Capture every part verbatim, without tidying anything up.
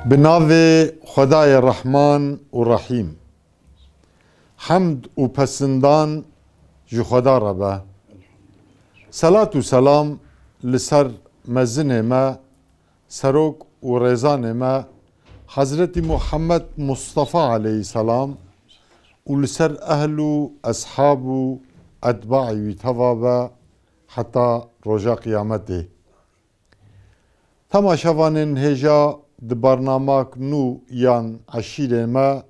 Bi navê Xwedayê Rehman û Rehîm. Hemd û pesindan ji Xweda re be. Selat û selam li ser mezinê me, serok û rêzanê me, Hezretî Muhammed Mustafa aleyhisselam û li ser ehl û eshab û etbaî wî teva be heta roja qiyametê. Temaşevanên hêja, di bernamak nû yan eşîrê me,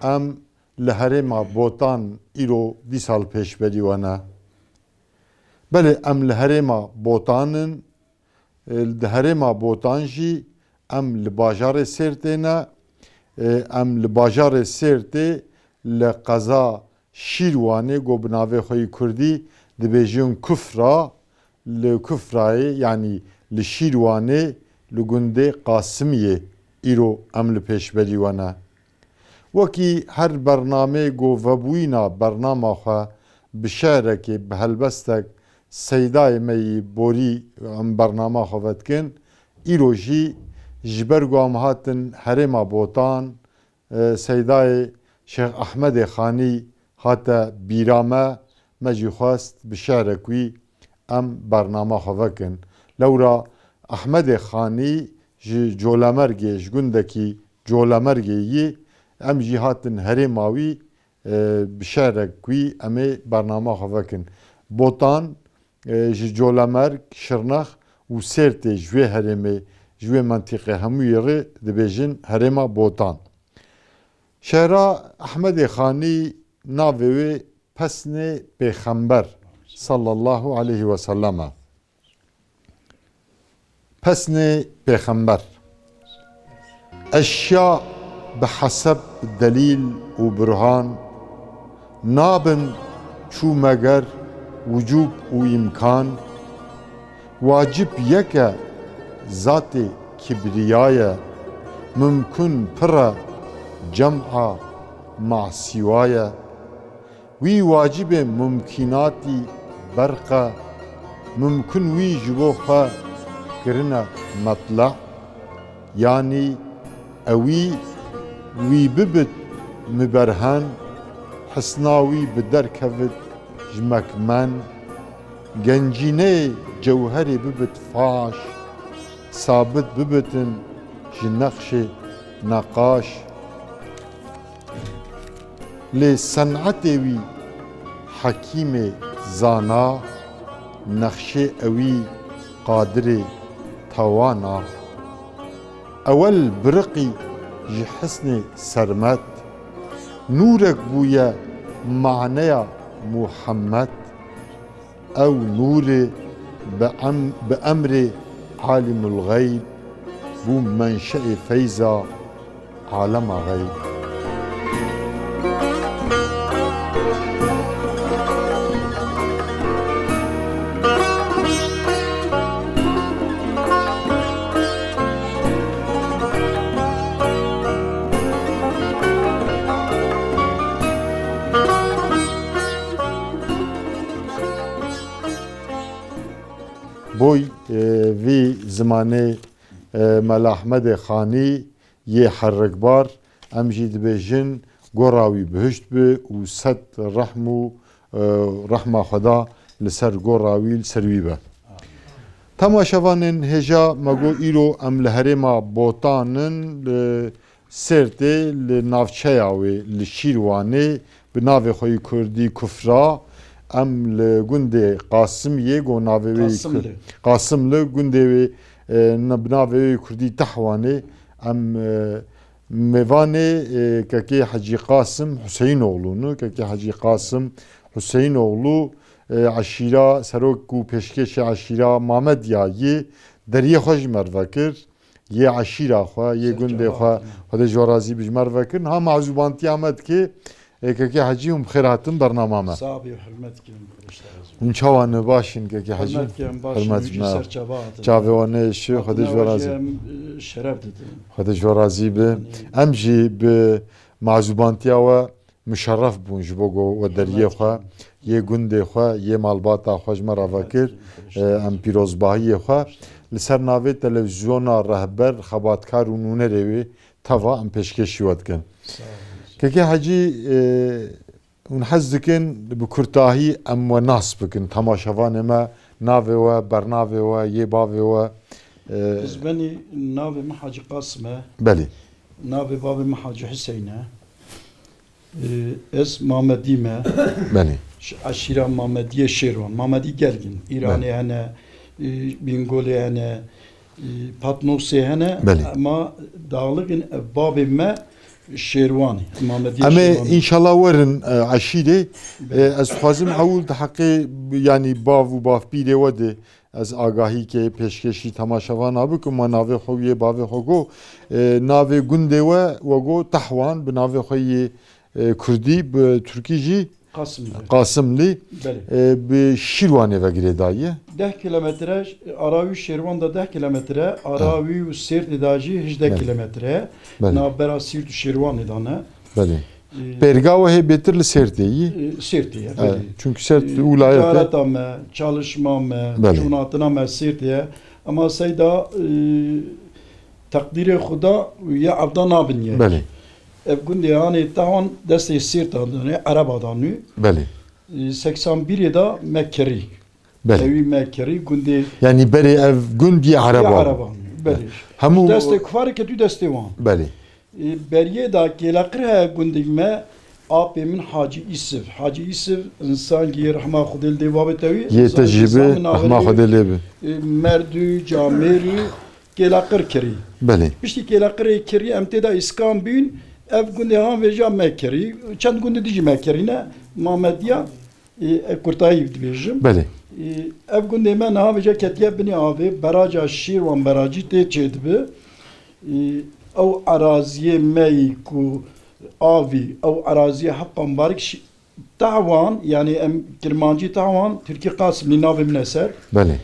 em li herêma Botan îro dîsa li pêşberî we ne. Belê, em li herêma Botan in, e, di herêma Botan jî em li bajarê Sêrtê ne, e, em li bajarê Sêrtê li qeza Şîrwanê, ku bi navê xwe yî kurdî dibêjin Kufra, li Kufrayê, yanî li Şîrwanê, li gundê Qasimiyê îro em li pêşberî we ne. Wekî her bernamê ku vebûyîna bernama xwe bi şe'rekê, bi helbestek Seydayê me yî borî em bernama xwe vedikin, îro jî ji ber ku em hatin herêma Botan, e, Seydayê Şêx Ehmedê Xanî hate bîra me, me jî xwest bi şe'rek wî em bernama xwe vekin. Lewra Ehmedê Xanî ji Colemergê, ji gundekî Colemergê yî, em jî hatin herêma wî, e, bi şe'rek wî em ê bernama xwe vekin. Botan, e, ji Colemerg, Şirnex û Sêrtê ji wê herêmê, ji wê mentîqê hemûyê rê dibêjin herêma Botan. Şehra Ehmedê Xanî navê wê Pesnê Pêxember sallallahu aleyhi ve sellem e. Pesnê Pêxember. Eşya bi heseb delîl û burhan nabin çû meger wicûb û îmkan. Wacib yek e, zatê kibriya ye, mimkun pir e, cem'a masîwa ye. Wî wacibê mumkînatî berq e, mimkun wî ji bo xwe kirine metla, yanî ewî wî bibit miberhen, hisna wî bi derkevit ji mekmen, gencîneyê cewherê bibit faş, sabit bibitin ji nexşê neqaş. Lê senetê wî hekîmê zana, nexşê ewî qadirê tewana. Ewel biriqî ji hisnê sermet, nûrek bûye maneya Muhammed. Ew nûrê bi em-, bi emrê Alimul Xeyb bû menşeê feyza alema xeyb. Boy, e, vî zimanê, e, Mela Ehmedê Xanî yê herikbar, em jî dibêjin gora wî bihişt bi û sed rehm û, e, rehma Xweda li ser gora wî, li ser wî be. Temaşevanên hêja, me got îro em li herêma Botan in, li Sêrtê, li navçeya wê, li Şîrwanê, bi navê xwe yî kurdî Kufra. Em li gundê Qasimiyê, go navê wê yî Ku-, Qasimli. Qasimli, gundê wê, e, na-, bi navê wê yî kurdî Tehwanê. Em, e, mêvanê, e, Kekê Hecî Qasim Huseyînoğlu ne. Kekê Hecî Qasim Huseyînoğlu, e, eşîra, serok û pêşkêşê eşîra Mamediya yê deriyê xwe ji me re vekir. Yê eşîra xwe, yê gundê xwe, Xwedê ji we razî bi, ji me re vekirin. Ha, mazûbantiya me dike, e, Kekê Hecî, hûn bi xêr hatin bernama me. Sax bî, hurmet kirin, Xwedê ji te razî. Hûn çawa ne, baş in, Kekê Hecî? Hurmet kirin, baş in, hûn jî ser çava hatin. Çavê we neyêşe, Xwedê ji we razî. Em, e, şeref didin. Xwedê ji we razî bi. Em jî bi mazûbantiya we muşerref bûn ji bo ku we deriyê xwe, yê gundê xwe, yê malbata xwe ji me re vekir, e, em pîrozbahiyê xwe li ser navê televîzyona Rehber, xebatkar û nûnerê wê teva em pêşkêşî we dikin. Sağ olun. Kekê Hecî, e, hûn hez dikin bi kurtahî em we nas bikin, temaşevanê me, navê we, bernavê we, yê bavê we, e, Ez benî navê min Hacî Qasim e. Belê. Navê bavê min Hacî Huseyîn e. Ee, ez Mamedî me. Belê. Ji eşîra Mamediyê Şêrwan. Mamedî gelgin. Îranê Belê. hene, e, Bîngolê hene, e, Patnosê hene. Belê. Ema dağlık in, e, babê me Şêrwanê. Mamediyê Em ê Şêrwanê. înşallah werin, e, eşîrê. Belê. E, ez dixwazim ewil di heqê, yanî bav û bavpîrê we de ez agahîkê pêşkêşî temaşevana bikim, we navê xwe û yê bavê xwe got, e, navê gundê we, we got Tehwan, bi navê xwe yê, e, kurdî, bi tirkî jî Qasimli. Qasimlî, Belê. e, bi Şîrwanê ve girêdayî ye. Deh kilometre, ara wî Şêrwan de deh kilometre, ara He. wî û Sêrtê de jî hejdeh Belê. kilometre. Belê. Navbera Sîrt û Şêrwanê de ne. Belê. Ee, Pêrga we hê bêtir li Sêrtê yî? Ee, Sêrtê ye, Ee, belê. Çünkü Sêrt Ee, wîlayet e. ticareta me, çalışma me, Belê. çûnatina me Sêrtê ye. Ema seyda, ee, teqdîrê Xuda ya evda nabin ye. Belê. Ev gundê hanê Tewan destê Sêrta danê, Ereba danû. Belê. Ee, seksan birê de me kirî. Belê. Ewî me kirî gundê Yani berê ev gund yê ya Ereba. Ereba. Belê. Hemû Destê kufarê ketû destê wan. Belê. E, beriyê da Kêleqir heye gundê me, apê min Hacî Îsiv. Hacî Îsiv, insangî rehma Xwedê li dê babê te wî, Yê te insangî jî bi, insan min rehma averî, Xwedê lê bi. e, merdû, camêrû, Kêleqir kirî. Belê. Piştî Kêleqirê kirî, em tê de îskan bîn, ev gundê han vêja me kirî. Çend gundê dî jî me kirî ne, Mamediya. Ê, e, kurtayî dibêjim. Belê. Ê, ev gundê me niha vêca ketiye binê avê, beraca Şîrwan Beracî tê çêdibi. Ê, ew eraziyê me yî ku avî, ew eraziyê heqan barik şî-, Tewan, yanî em kirmancî Tewan, tirkî Qasimlî navê min e ser. Belê.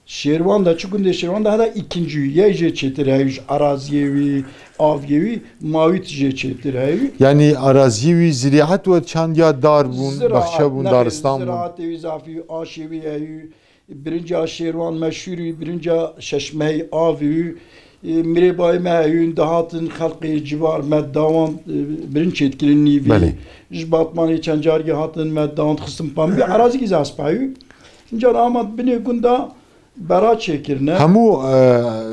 Şêrwan de, çi gundê Şêrwan de heta îkincî wî, yê jê çêtir heyû, ji eraziyê wî, aviyê wî, mawît jê çêtir heyû. Yanî eraziyê wî zirîet we çand ya dar bûn, Ziraat, baxçe bûn, nexê, daristan bûn? Ziraatê wî zafî, aşê wî heyû, birinca Şêrwan meşhûr wî, birinca Şeşmehî avî wî, e, mirêbayê me heyûn, dihatin xelqê civar me dawan, e, birinc çêdikirin nîvî. Belê. Ji Batmanê çend cargî hatin me dawan dixistin pambî, erazîkî zespayû. Înca amat binê gunda Bera çêkirine. Hemû,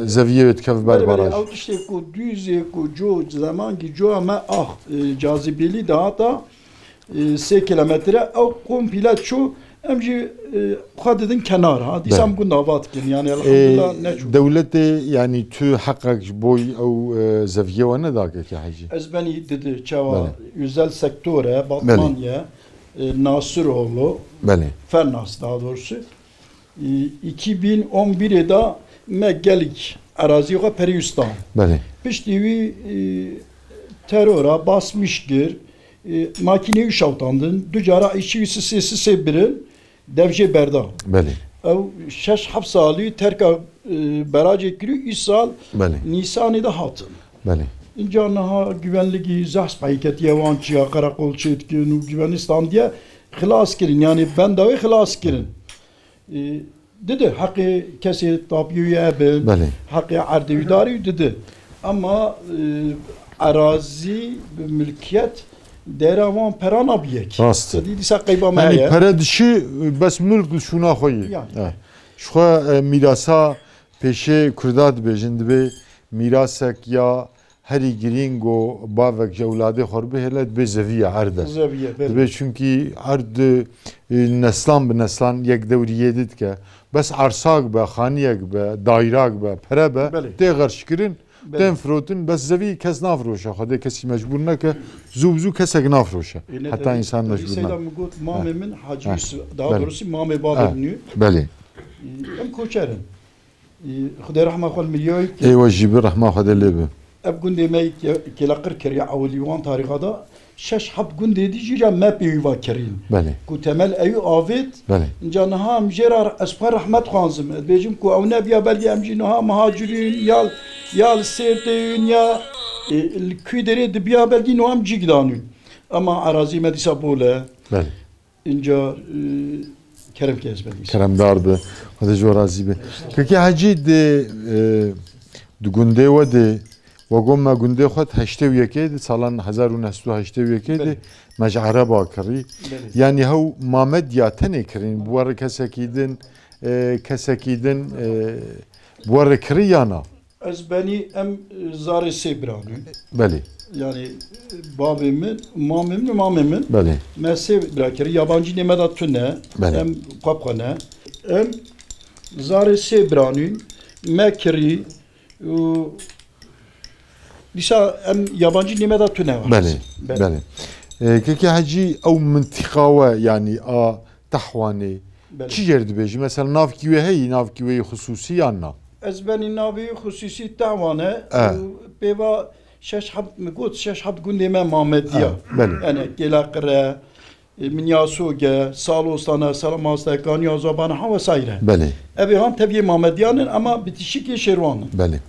e, zeviyê wê dikeve ber Belê, belê, baraj. Ew tiştê ku dûzê ku co, zemankî coya me ax, e, cazibêlî dihata, e, sê kilometre, ew komple çû, em jî, e, xwe didin kenar, ha. Dîsa Belê. em gund ava dikin, yani, E, elhamdulillah, neçû. Dewletê, yani, tu heqek ji bo ew, e, zeviyê we neda, kekê Hecî? Ez benî didi, çawa Belê. özel sektore, Belê. Batmaniye, e, Nasiroğlu, Belê. Fernas daha doğrusu. E, iki bin on birê de me gelek erazî xwe perî wî stan. Belê. Piştî wî, e, terora basmîş kir, e, makînê wî şewtandin, du cara îşçî wî sisê sisê birin, dev jê berda. Belê. Ew şeş heft salî terka, e, beracê kirî, îsal Belê. Nîsanê de hatin. Belê. Înca niha güvenlikî zehf spehî ketiye wan çiya qereqol çêdikin û güvenî standiye xilas kirin, yani benda wê xilas kirin. E, didi, heqê kesê tapiyê wî hebin, Belê. heqê erdê wî darî wî didi. Ama, e, erazî bi milkiyet dera wan pera nabiyek. Rast e. Sedî dîsa qeyba me Yanî heye. pere dişî, bes milk li şûna xwe yî. Yani. E. Ji xwe, e, mîrasa pêşê Kurda dibêjin, dibê mîrasek ya herî girîng û bavek ji ewladê xwe re bihêle, dibê zeviye, erd e. Zeviye, belê. Dibê çunkî erd, e, neslan bi neslan yek dewrî yê didike. Bes ersag be, xaniyek be, dayrak be, pere be, Belê. tê xerckirin, Belê. tên firotin, bes zevî kes nafroşe. Xwedê kesî mecbûr neke, zû bi zû kesek nafroşe. Ê, ne Heta tabii. însan Tabii mecbûr Seyda nake. min got, mamê Ha. min Hacî Ha. Yusuf, daha Belê. doğrusu mamê bavê Ha. min. Belê. Em koçer in. Xwedê rehma xwe li miriyayê bike. Ê we jî bi rehma Xwedê lê bi. Ev gundê me ke-, kêleqir kiriye ewilî wan tarîxa de. Şeş heft gundê dî jî re me pêwî va kirîn. Belê. Ku temel ewî avêt. Belê. Înca niha em jê re ez xwe rehmet xwanzim. Ez bêjim ku ew nebiya belkî em jî niha muhacirîn ya, ya li Sêrtê yûn ya, e, li kû derê dibiya belkî niha em cîk danûn. Ama erazî me dîsa bol e. Belê. Înca, e, kerem ke ez benî. Keremdar be. Xwedê ji we razî be. Kekê Hecî, di, e, di gundê we de, we got me gundê xwe di heştê û yekê de, salan hezar û neh sed û heştê û yekê de Belê. Mec'ere ba kirî. Belê. Yanî hew Mamediya tenê kirîn, bi we re kesekî din, e, kesekî din, e, bi we re kirî ya na? Ez benî em, e, zarê sê biran in. Belê. Yani, e, bavê min, mamê min û mamê min. Belê. Me sê bira kirî. Yabancî nê me da tune. Belê. Em xwe bi xwe ne. Em zarê sê biran in. Me kirî û dîsa em yabancî nê me da tune. Belê. Belê. Belê. E, Kekê Hecî, ew mintiqa we, yani a Tehwanê, Belê. Çi jêr dibêjî? Mesela navkî wê heyî, navkî wê yî xisûsî yan na? Ez benî navê wî xisûsî Tehwan e. E. Û pêva şeş heb, min got şeş heb gundê me Mamediya. E, belê. Yani Kêla Qire, e, Minya Soge, Salo Stane, Selo Maste, Kanya Zobane ha vesaire. Belê. Ev ê han teviyê Mamediyan in ama bitişikê Şêrwan in. Belê.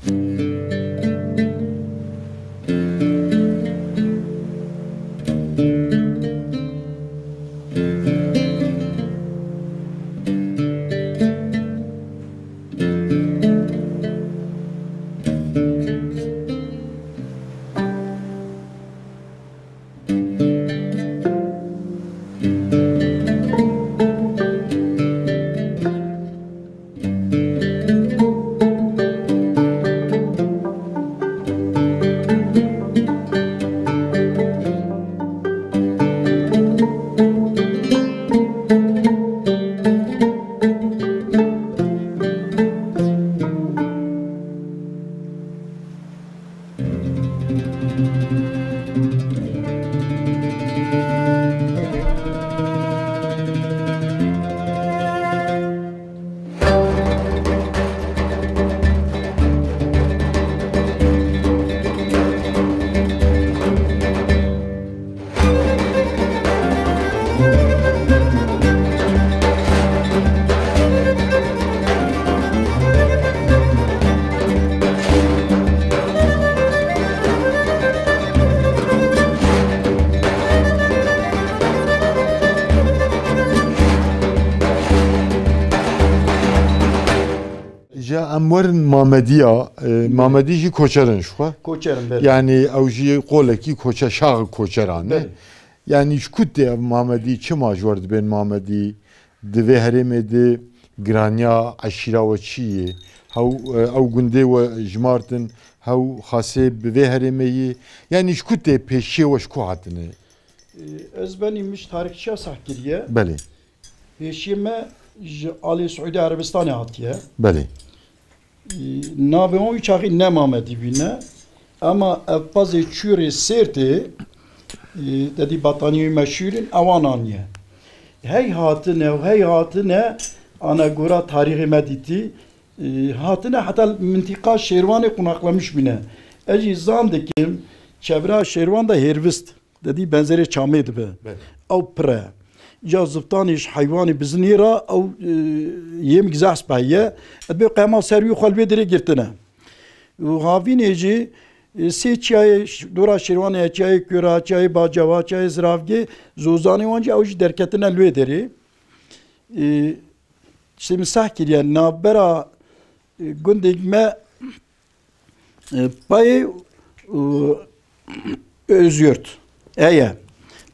Ji em werin Mamediya, e, Mamedî jî koçer in ji xwe. Koçer in, belê. Yanî ew jî qolekî koçer, şaxi koçeran e. Belê. Yanî ji ku tê ev Mamedî, çima ji we re dibên Mamedî, di vê herêmê de giraniya eşîra we çi ye? Hew, e, ew gundê we jimartin, hew xasê bi vê herêmê ye? Yanî ji ku tê, pêşiyê we ji ku hatine? E, ez benî min ji tarîxçiya seh kiriye. Belê. Pêşiyê me ji alê Siûdî Erebistanê hatiye. Belê. Navê wan wî çaxî ne Mamedî bîne, ema ev pezê çûrê Sêrtê, e, dedî bataniyê wî meşhûr in, ewan aniye. Hey hatine û hey hatine, ana gora tarîxê me dîtî, e, hatine heta mintîqa Şêrwanê qonaxlemiş bîne. Ez jî zan dikim, çevra Şêrwan de hêrvist. Dedî benzerê çamê dibe. Belê. Ew pir e. Ca ziftanê ji heywanê bizinê re ew, e, yêm gizehs pehiye. Dibe qema ser wî xwe li vê derê girtine. Û havînê jî, e, sê çiyayê ş-, dora Şêrwanê ye, çiyayê Kura, çiyayê Bacawa, çiyayê Ziravgê, zozanê wan jî ew jî derketine li wê derê. E, işte min seh kiriye, navbera, e, gundê me E, payê, e, Özyurt heye.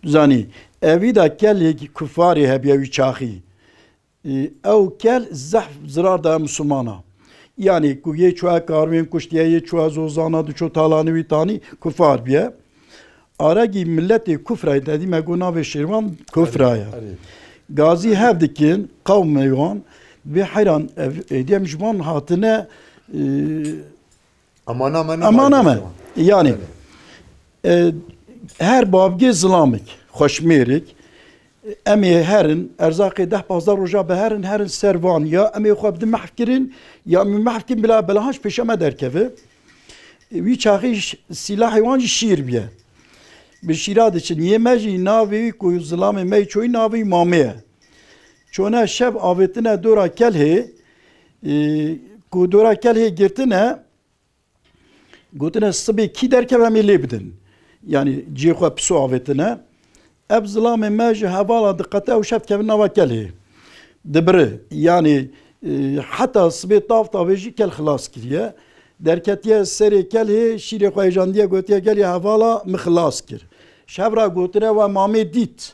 Zanî, evî de kelek kufarê hebiye wî çaxî. E, ew kel zehf zirar daye Mislimana. Yanî ku yê çûye karwên kuştiye, yê çûye zozana, diçû talanê wî tanî, kufar biye. Aregî miletê kufra ye, te dî me got navê Şêrwan kufra ye. Erê, erê. Gazî hev dikin, qewmê wan, vê heyran, ev, êdî em ji wan hatine, e, Amana me, amana me. Yanî, Erê. E, her babgê zilamik, xweşmêrik, em ê herin, erzaqê deh pazdeh roja bi herin, herin ser van, ya em ê xwe bidin mehf kirin, ya em ê mehf kirin bila belahanç pêşe me derkeve. Wî çaxî ş-, sîlahê wan jî şîr bûye. Bi şîra diçin. Yê me jî navê wî ku zilamê me yê çoyî navê wî Mamê ye. Çone şev avêtine dora kelhê, e, ku dora kelhê girtine, gotine sibê kî derkeve em ê lê bidin. Yanî cihê xwe piso avêtine. Ev zilamê me ji hevala diqete û şev dikeve nava kelê. Dibire. Yanî, e, heta sibê tav tavê jî kel xilas kiriye. Derketiye serê kelê, şîrê xwe hêjandiye, gotiye, "Gelê hevala, min xilas kir." Şev re gotine, "We mamê dît."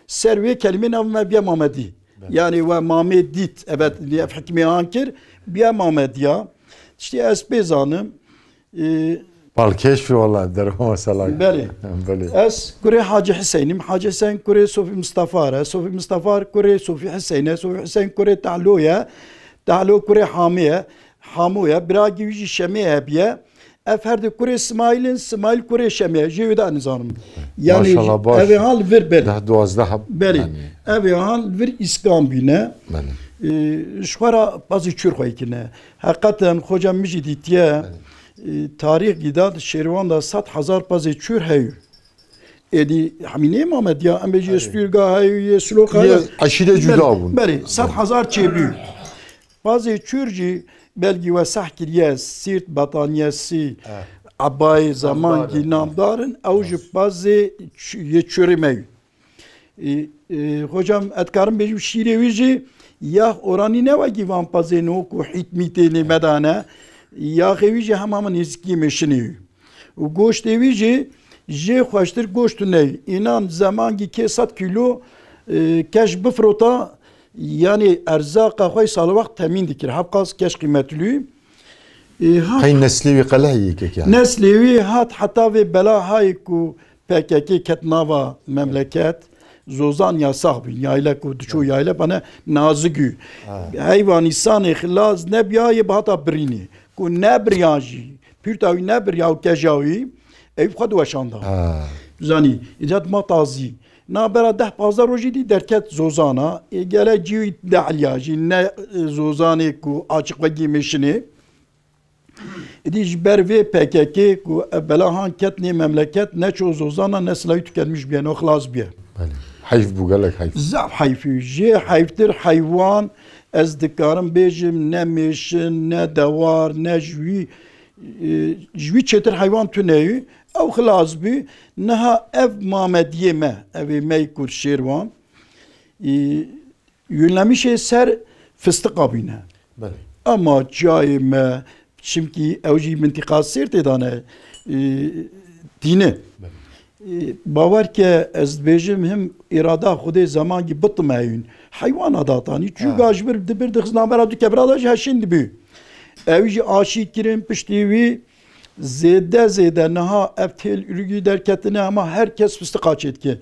Ser wê kelîmê navê me biye Mamedî. Belê. Yanî we mamê dît. Evet, ev hikmê an kir, biye Mamediya. Tiştê ez pê zanim. Ee, Balkêş wala derma mesela. Belê. Belê. Ez kurê Hacî Hiseynim. Hacî Hiseyn kurê Sofî Mistefa re. Sofî Mistefa kurê Sofî Hiseyne. Sofî Hiseyn kurê Tehlo ye. Tehlo kurê Hamê ye. Hamo ye. Biragî wî jî Şemê hebiye. Ev her di kurê Simaîl in, Simaîl kurê Şemê ye. Jê wê de nizanim. Yanî Maşallah, baş. Ev ê han li vir belê. Deh, duwazdeh heb-, Belê. Yanî. Ev ê han li vir îskan bîne. Belê. Ee, ji xwe re pazî çûr xwe kirine. Heqeten xoca min jî dîtiye, Belê. e, tarîx gîda di Şêrwan de sed hezar pezê çûr heyû. Êdî hemînê Mamediya, em bêjî Belê. Stûrga heyû, yê Siloqa Yê heyû. Eşîre cuda Belê, bûn. Belê, sed hezar çêbû. Pazê çûr jî belgî we seh kiriye, Sîrt, Betaniyesî, Eh. Ebayê, Namdar zemangî in. namdar in, ew ji Rast. pazê ç-, yê çûrê me yû. E, e, hocam, ez dikarim bêjim şîrê wî jî, ya oranî ne wekî van pezên wekû hît mîtê nê me de ne, yaxê wî jî hema min nêzîkî mêşinê wî. Û goştê wî jî jê xweştir goşt tune. Înan zemangî kê sed kîlo, e, keş bifirota, yanî erzaqa xwe salwext temîn dikir. Hevqas keş qîmetlî. E, ha- Hey neslê wî qeleh yê kek yani. Neslê wî hat heta vê bela hayê ku P K K ket nava memleket, zozan yasax bû. Yaylek û diçû yaylek bane nazik û Ha. heyvan îsanê xilas nebiya yê bihata birînê. Ku nebiriya jî, pûrta wî nebiriya û keja wî, ew xwe diweşanda. Ha. Zanî, îcat ma tazî. Na bera deh pazdeh rojî dî derket zozana. Ê gelek cî wî dehliya jî ne, e, zozanê ku açiq vegî mêşinê. Îdî ji ber vê P K K ku ev bela han ketnê memleket, ne ço zozana ne silahî tükenmiş biye, ne xilas biye. Belê. Heyf bû, gelek heyf. Zaf heyf û jê heyftir heywan, ez dikarim bêjim, ne mêşin, ne dewar, ne ji wî, e, ji wî çêtir heywan tune yû. Ew xilas bû. Niha ev Mamediyê me, ev ê me yê Kurd Şêrwan, e, Yûnlemişê ser fistiqa bîne. Belê. Ama çiyayê me, çimkî ew jî mintiqa Sêrtê de ne, e, tîne. Belê. E, bawer ke ez dibêjim him îrada Xwedê zemangî bitimeyûn. Heywana datanî, çû Ha. ga ji bir dibir dixist navbera du kevra de jî heşîn dibû. Ew jî aşî kirin piştî wî zêde zêde niha ev têl ûlgî derketine hema her kes fistiqa çêdike.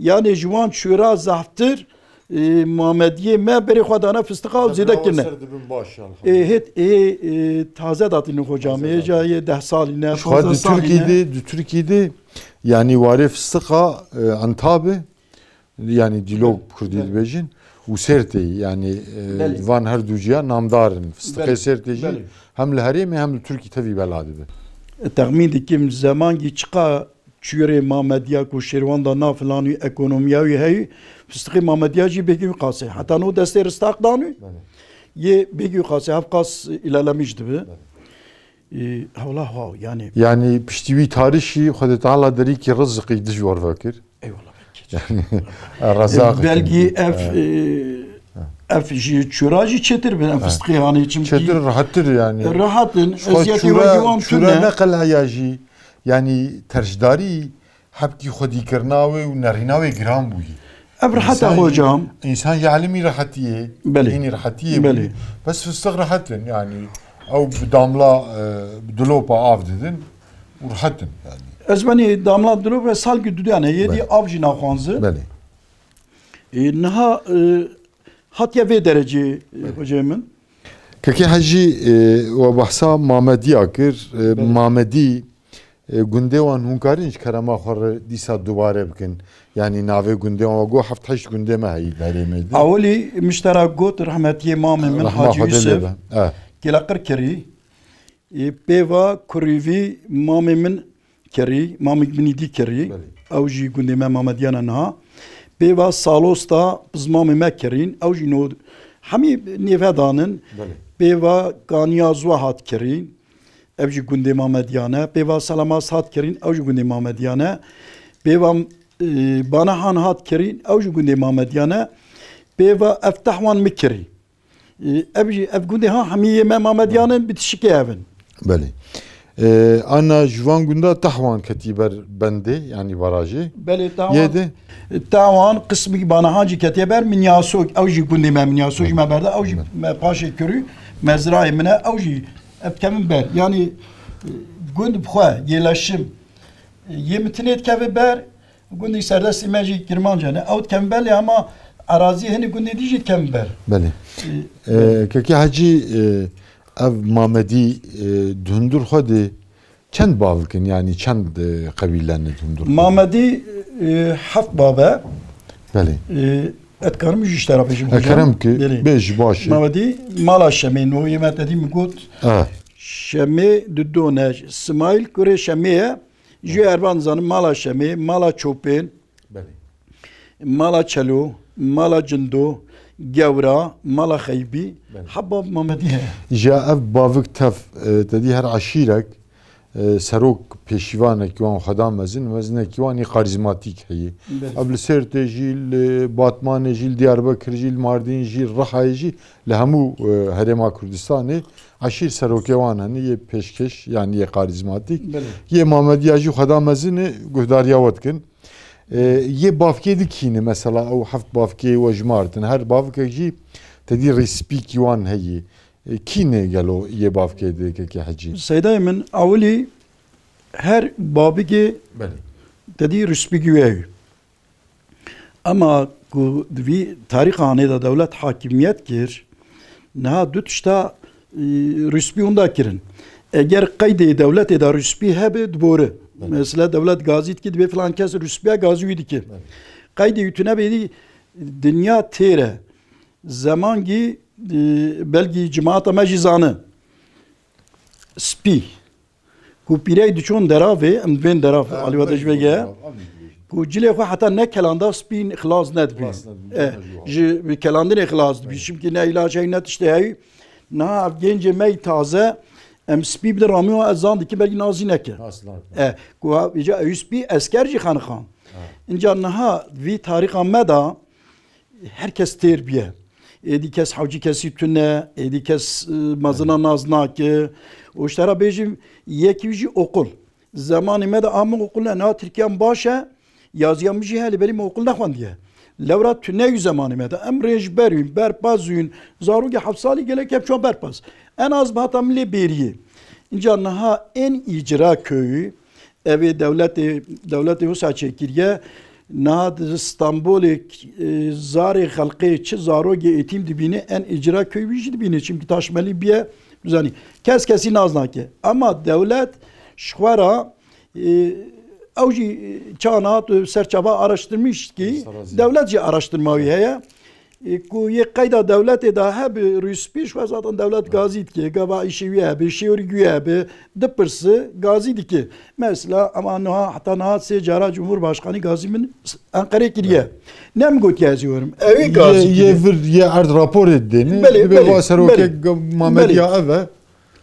Yanê ji wan çûra zehftir, e, Mamediyê me berê xwe dane fistiqa û zêde kirine. Ser dibin baş, elhamdülillah. Ê, hêt, ê, e, taze datînin hocam. Taze Ê, ca datînin. yê deh salî ne, Xwe pazdeh di salî Tirkî ne. de, di Tirkî de, yanî warê fistiqa, e, Entabe, yanî Dîlok Belê. Kurdî Belê. dibêjin, û Sêrtê, yanî, e, Belê. van her du ciya namdar in. Fistiqê Belê. Sêrtê jî Belê. hem li herêmê hem li Tirkî tevî bela dibe. Texmîn dikim zemangî çiqa çûrê Mamediya ku Şêrwan da na filan wî ekonomiya wî heyî, fistiqê Mamediya jî bêgî wî qasê. Heta no destê ristaq danû, Belê. yê bêgî wî qasê, hevqas îlelemîş dibi. Belê. Ee, hewla haw, yani. Yani piştî wî tarîşî Xwedê Teala derîkî rizqî dijwar vekir. Eyvallah, peki. Yani, rezaq Ee, belkî ev, Ha. e, ev jî çûra jî çêtir bin, ev Ha. fistiqê hanê çimkî Çêtir, rahattir yani. Rahat in, Xwe eziyetê çûra, wê ciwan çûra tune. ne qel heya jî, yani terşdarî hebkî xwedîkirina wê û nerîna wê giran bûyî. Ev rehet e, İnsan, hocam. insan ji elimî rehetiyê, Belê. dînî rehetiyê Belê. bûyî. Bes fistiq rehet in, yani ew bi damla, e, bi dilopa av didin û rehet in yani. Ez benî damla dilop ve salkî dudane, yê dî Belê. av jî naxwanzi. Belê. E, niha, e, hatiye vê derecê, e, Belê. hocayê min. Kekê Hecî, e, we behsa Mamediya kir. E, Belê. Mamedî, e, gundê wan hûn karin ji kerema xwe re dîsa dubare bikin? Yanî navê gundê wan, we got heft heşt gundê me heyî derê me de. Ewilî miştera got rehmetiyê mamê min Rehma Hacî Xwedê lê Yusuf, be. E. Kêleqir kirî. E, pêva kurî vî mamê min kirî, mamik min îdî kirî. Belê. Ew jî gundê me Mamediyana niha. Pêva Salosta pizmamê me kirîn. Ew jî no hemî nêve danin. Belê. Pêva Kaniya Zwa hat kirîn. Ev jî gundê Mamediyan e. Pêva Selamas hat kirîn. Ew jî gundê Mamediyan e. Pêva E, Banahan hat kirî, ew jî gundê Mamediyan e. Pê ve ev Tehwan mi kirî. E, ev jî, ev gundê ha hemî yê me Mamediyan in, bitişikê ev in. Belê. E, ana ji van gunda Tehwan ketî ber bendê, yanî barajê. Belê, Tehwan. Yê de? Tehwan qismî Banahan jî ketiye ber Minyasok, ew jî gundê me Minyasok jî me berda, ew jî me paşê kirî, mezrayê min e, ew jî ev kevin ber. Yanî, e, gund bi xwe, yê leşim, e, yê mitinê dikeve ber, Gundî serdestî me jî Kirmanc e, ne? Ew dikem belê, ama erazî hinî gundê dî jî dikem ber. Belê. Ee, Ee, Kekê Hecî, e, ev Mamedî, e, di hundur xwe de çend bavik in, yanî çend, e, qebîle ne di hundur xwe de? Mamedî, e, heft bav e. Belê. E, ez dikarim jî ji te re bêjim, hocam. Kerem ki, Belê. Bêj, baş e. Mamedî, mala Şemê, no yê me te dî min got. Ah. Şemê di do ne, Simayîl kurê Şemê ye. Ji wê ervan dizanim mala Şemê, mala Çopên, Belê. Mala Çelo, mala Cindo, Gewra, mala Xeybî, Belê. Heba Mamedî heye. Ji ev bavik tev, e, te dî her eşîrek, e, serok pêşîvanekî wan xweda mezin, mezinekî wan yê karîzmatîk heye. Belê. Ev li Sêrtê jî, li Batmanê jî, li Diyarbekir jî, li Mardîn jî, li Rihayê jî, li hemû, e, herêma Kurdistanê eşîr serokê wan hene, yê pêşkêş, yanî yê karîzmatîk. Belê. Yê Mamediya jî xweda mezin e, guhdariya we dikin. E, yê bavkê di kî ne, mesela ew heft bavkê we jimartin, her bavkek jî te dî rîspîkî wan heye. E, kî ne gelo yê bavkê di Kekê Hecî? Seydayê min, ewilî her bavkê Belê. Te dî rîspîkî wê heye. Ema ku di vî tarîxa hanê de dewlet hakimiyet kir, niha du tişta, e, rûspî hûn da kirin. Eger qeydê dewletê de rûspî hebe, dibore. Belê. Mesela dewlet gazî dike, dibê filan kes rûspîya gazî wî dike. Belê. Qeydê wî tune bêdî, dinya têr e. Zemangî, e, belkî cemaata me jî zane. Spî. Ku pîrek diçûn deravê, em divên derav, Ha, alî we de ji vê ge. Ku cilê xwe heta nekelanda spî xilas nedibî. Xilas nedibî, Eh, ji kelandinê xilas dibî. Çimkî ne îlaç heyî, ne tiştê heyî. Niha ev gencê me yî taze, em spî bidin ramî wan, ez zan dikim belkî nas jî neke. Nas nake. Eh, ku ha, îca ew spî esker jî xenixan. Ha. Înca niha vî tarîxa me de, her kes têr bûye. Êdî kes hewcî kesî tune, êdî kes, e, mezina nas nake. Û ji te re bêjim, yekî jî oqil. Zemanê me de a min oqil ne, niha Tirkiyan baş e, yaziya min jî heye, lê belê min oqil nexwendiye. Lewra tune yû zemanê me de. Em rênjber yûn, berpaz yûn, zarokê heft salî gelek hep çûn berpaz. En az bi hata min lê bêriyê. Înca niha en îcra köyü, Ev ê dewletê, dewletê wisa çêkiriye. Niha di Stenbolê, e, zarê xelqê çi zarokê êtîm dibîne, en îcra köyî jî dibîne. Çimkî taşmelî bûye, bizanî. Kes kesî nas nake. Ema dewlet ji xwe re, e, ew jî, e, çawa niha tu ser çava araştirmiş kî, Serrazî. Dewlet jî araştirma wî heye. E, ku yê qeyda dewletê de hebe rûspî, ji xwe zaten dewlet gazî dike, gava îşê wî hebe, şêwrî wî hebe, dipirse, gazî dike. Mesela, ema niha, heta niha sê cara Cumhurbaşkanî gazî min Enqerê kiriye. Ne min gotiye ez ê werim. Ew ê Yê, gazî yê kiriye. Vir, yê erd raporê didêne. Belê, Dibê belê, va serokek belê. Mamediya Belê. Ev e.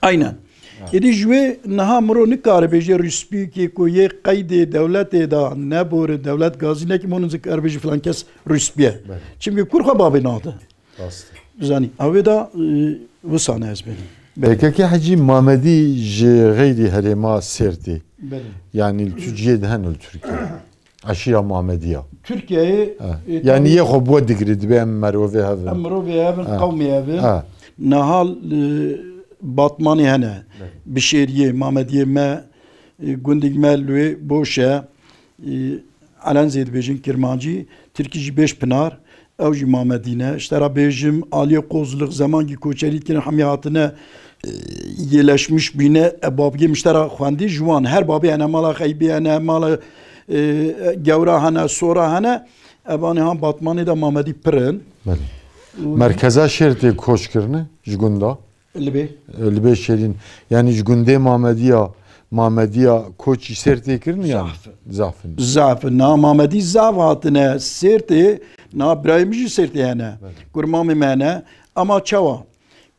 Aynen. Ha. Êdî ji wê niha miro nikare bêje rûspîkê ku yê qeydê dewletê de nebore, dewlet gazî neke, miro nikare bêje filan kes rûspî ye. Belê. Çimkî kur xwe bavê nade. Rast e. Zanî, ew ê de, e, wisa ne ez bênim. Belê. P K K Hecî Mamedî ji xeyrî herêma Sêrtê. Belê. Yanî li tu cihê de hene li Tirkiye. Eşîra Mamediya. Tirkiyeyê, Ha. e, Yanî tabii yê xwe bi we digire, dibê em merovê hev in. Em mirovê hev in, Ha. qewmê hev in. Ha. Niha, e, Batmanê hene. Belê. Bişêriyê, Mamediyê me, e, gundîk me li wê boş e. E, Elen zê dibêjin Kirmancî, Tirkî jî bêj Pinar. Ew jî Mamedî ne. Ji te re bêjim, aliyê Qozlix, zemankî koçerî dikirin, hemî hatine, e, yêleşmiş bîne. E, babgê min ji te re xwendî, ji wan her babê hene, mala Xeybî hene, mala, e, Gewra hene, Sora hene. Evanê han Batmanê de Mamedî pir in. Belê. Û Merkeza Şêrtê koç kirine ji gunda? Li bê. Li bê Şêrîn. Yanî ji gundê Mamediya, Mamediya koçî Sêrtê kirin ya? Zaf in. Zaf in. Zaf in. Na Mamedî zaf hatine Sêrtê, na birayê min jî Sêrtê hene. Belê. Kurmamê me hene. Ama çawa?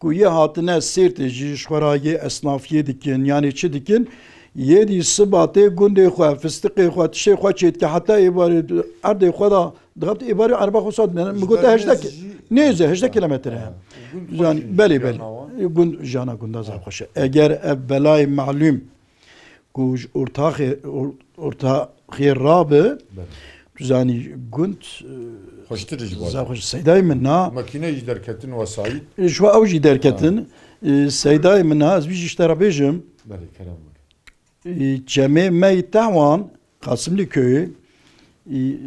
Ku yê hatine Sêrtê jî ji xwe re yê esnafiyê dikin, yanî çi dikin? Yê dî siba tê gundê xwe, fistiqê xwe, tişê xwe çêdike heta êvarê erdê xwe da dixebit êvarê erba xwe sat bine. Min got te hejdeh ki-, nêze, hejdeh kilometre. Zanî, belê, belê. Gund, jana gunda zaf xweş e. Eger ev belayê malûm ku ji ortaxê, or-, ortaxê rabe, tu zanî gund, e, Xweştir ji zaf xweş. Seydayê min na. Makîne jî derketin wesayît. Ji xwe ew jî derketin. E, seydayê min na, ez vî jî ji te re bêjim. Belê, kerem bike. Çemê me yî Tehwan, Qasimlî köyê,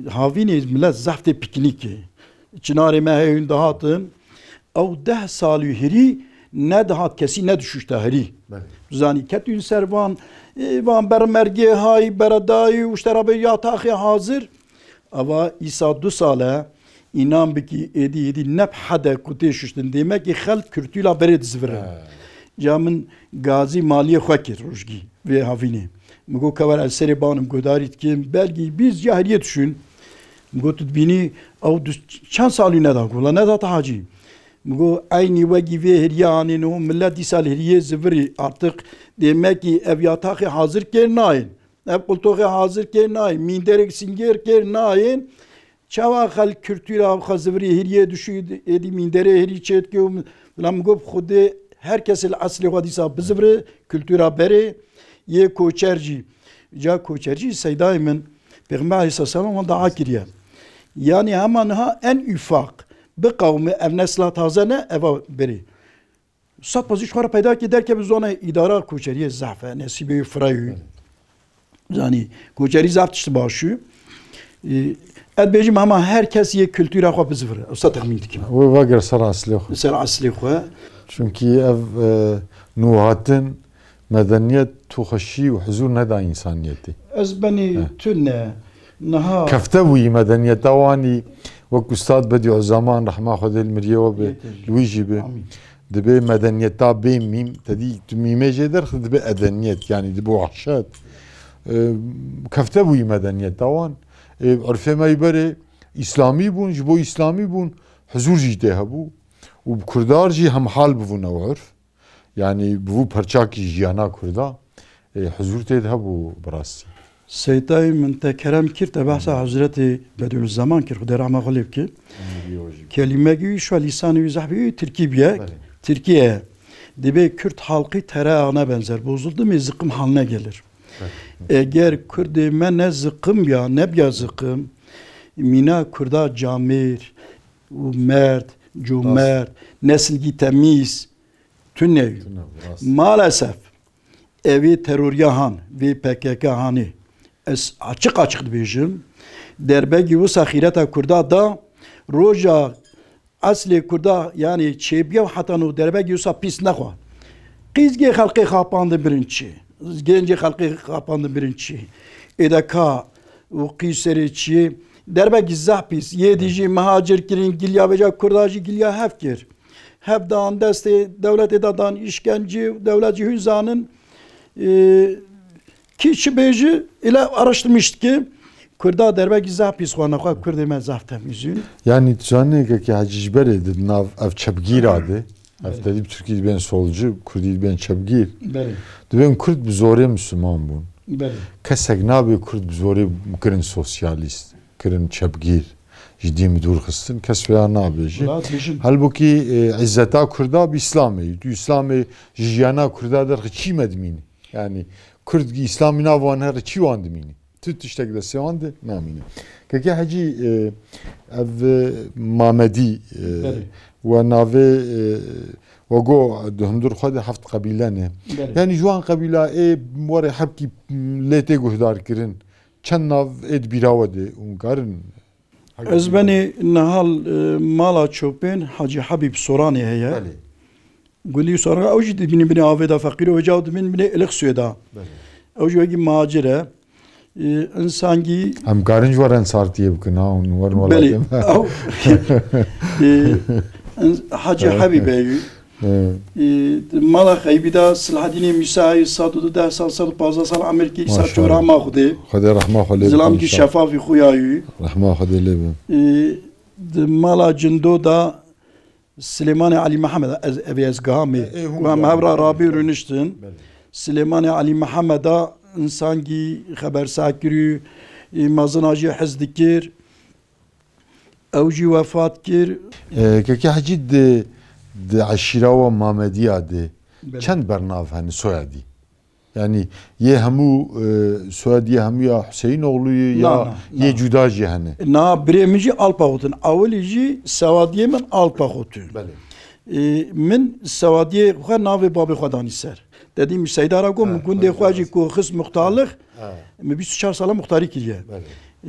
havînê milet zehf tê pîknîkê. Çinarê me heye hûn dihatin. Ew deh salî hêrî nedihat kesî nedişuşta hêrî. Belê. Zanî ketûn ser van, e, van bermergê hay, beredayî û ji te re bê yataxê hazir. Ava îsa du sal e, înan bikî êdî êdî ne bi hede ku tê şuştin. Dêmekî xelk kultûra berê dizivirin. He. Ca min gazî maliyê xwe kir rojgî vê havînê. Min got, ke were ez serê banim guhdarî dikim, belkî bîst cariyê dişûn. Min got, tu dibînî ew du çend salî neda? Got, wela neda te hacî. Min got, eynî wekî vê hêriya anîn û milet dîsa li hêriyê zivirî. Artık dêmekî ev yataxê hazir kêr nayên. Ev qultoxê hazir kêr nayên, mînderek sîngêr kêr nayên. Çawa xelk kultûra xwe zivirî hêriyê dişû, êdî mînderê hêrî çêdike û bila min got, Xwedê her kesê li eslê xwe dîsa bizivire, kultûra berê yê koçer jî. Ca koçer jî seydayê min, Pêxember aleyhisselam wan dua kiriye. Yanî hema niha en ufak biqewime, ev nesla taze ne, eva berê. Sed pezî ji xwe re peyda kê derkeve zone îdara koçeriyê zehf e, nesîbê wî firewî. Zanî, koçerî zehf tişt baş û, e, ez bêjim hema her kes yê kultura xwe bizivire. Wisa texmîn dikim. Wê vagir ser eslê xwe. Ser eslê xwe. Çunkî ev, e, nûhatin medeniyet tu xweşî û huzur neda însaniyetê. Ez benî Heh. tune, niha Kefte bûyî medeniyeta wanî, wek Ustad Bedîuzaman rehma Xwedê li miriyê we be, Yê te jî. li wî jî be. Amîn. Dibê medeniyeta bê mîm, te dî tu mîmê jê derxist, dibe edeniyet, yanî dibe wehşet. E, kefte bûyî medeniyeta wan. E, urfê me yî berê îslamî bûn, ji bo îslamî bûn, huzur jî tê hebû. Û bi kurdar jî hemhal bibûn ew urf. Yanî bû perçakî jiyana Kurda, e, huzur tê de hebû bi rastî. Seytayê min te kerem kir, te behsa Hezretê Bedîulzeman kir, Xwedê rehma xwe lê bike. Kelimekî wî şo lîsanê wî zehf bî, Tirkî bîye. Belê. Tirkiye. Dibê Kürt halkı tere ağına benzer. Bozuldu mu zıkkım haline gelir. Belê. Eger Kurdê me ne zıkkım ya, ne biya zıkkım, mîna Kurda camêr û merd, comerd, nesilgî temîz, Tune. Tune, rast. Maalesef evê teroriya han, vê P K K hanê, ez açiq açiq dibêjim, derbegî wisa xîreta Kurda da, roja eslê Kurda, yanî çêbiya û heta no derbegî wisa pîs nexwa. Qîzgê xelqê xapandin birin çi? Gencê xelqê xapandin birin çi? Êdeka û qîserê çi? Derbegî zehf pîs. Yê dî jî mihacir kirin, giliya vêca Kurda jî giliya hev kir. Hev dan destê dewletê de dan îşkencê û dewlet jî hûn zanin, e, kî çi bêji, île araştirmiş dike. Kurda derbekî zaf pîs xwe nexwe, Kurdê me zaf temîz in. Yanî tu zanî kekê Hecî ji berê di nav ev çepgîra de, ev Belê. tedî bi Tirkî dibên solcu, Kurdî dibên çepgîr. Belê. Dibên Kurd bi zorê Misliman bûn. Belê. Kesek nabê Kurd bi zorê kirin sosyalîst, kirin çepgîr. Ji dîn bi dûr xistin, kes vêya nabêje. Wela dibêjin. Halbûkî, e, îzzeta Kurda bi Îslamê ye. Tu Îslamê ji jiyana Kurda derxî çi me dimînî? Yanî Kurd Îslamî nav wan here çi wan dimînî? Tu tiştek destê wan de namîne. Keke Hecî, e, ev, e, Mamedî, e, Belê. we navê, e, we go di hundir xwe de heft qebîle ne. Belê. Yanî ji wan qebîla ê were hebkî lê tê guhdar kirin. Çend nav ê di bîra we de hûn karin Ez benî niha li, e, mala Çopên Hacî Habîb Soranê heye. Belê. Gundî Soran, ew jî dibînin binê avê de feqîr û vêca dibînin binê Ilixsuyê de. Belê. Ew jî wekî macir e. E, insangî Em karin ji we re ensartiyê bikin, ha, hûn werin Belê. welatê me. Ew, e, ins-, Hacî Habîb e, Hı. Ê, di mala Xeybî de Silahedînê Mîsa yî sed û dudeh sal, sed û pazdeh sal emirkî, Maşallah. Îsa çora ma Xwedê. Xwedê rehma xwe lê Zilamkî bike. Şefafî xuya yî. Rehma Xwedê lê be. Ê, di mala Cindo de Silêmanê Elî Mihemed, ez, evê ez giha me. Ê, hûn Ku em giha hevra me. rabî rûniştin. Belê. Silêmanê Elî Mihemed a, insangî xeber sakirî, e, mezina jî hez dikir. Ew jî wefat kir. E, Keke Hecî di, di eşîra we Mamediya de Belê. çend bernav hene soyadî? Yani yê hemû, e, soyadî yê hemû ya Hüseyinoğlu ye Na, ya na, yê na. cuda jî hene? Na, birê min jî Alpaxot in. Awilî jî sewadiyê min Alpaxot in. Belê. E, min sewadiyê xwe navê babê xwe danî ser. Dedî min Seyda ra got, Ha, min gundê belê, xwe jî belê. ku xist muxtarlix, Ha. min bîst û çar sala muxtarî kiriye. Belê.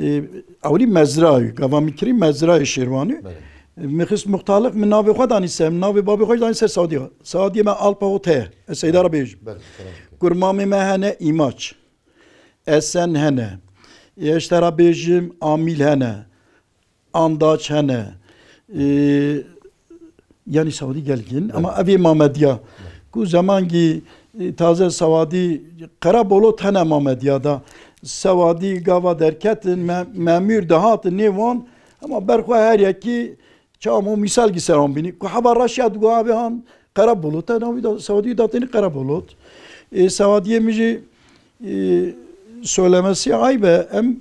E, ewilî mezra ye, gava min kirî mezra ye Şêrwanî. Belê. E, min xist muxtarlix, min navê xwe danî ser, min navê babê xwe jî danî ser Sewadiyê. Sewadiyê me Alpaxot heye. Ez Seyda ra bêjim. Belê, selam. Kurmamê me hene Îmaç. Esen hene. Ez ji te ra bêjim, Amîl hene. Andaç hene. Ee, yanî Sewadî gelgîn. Ama ev ê Mamediya. Ku zemangî, e, taze Sewadî Qerebolot hene Mamediya da. Sewadî gava derketin, me-, memûr dihatin nêvan. Ama berxwe her yekî Çawa me mîsal gî seran bînî. Ku heba raşiya digo avê han Qerebolot e, navî da, Sewadî da tenî Qerebolot. E, Sewadiyê min jî, e, söylemesi ayb e, em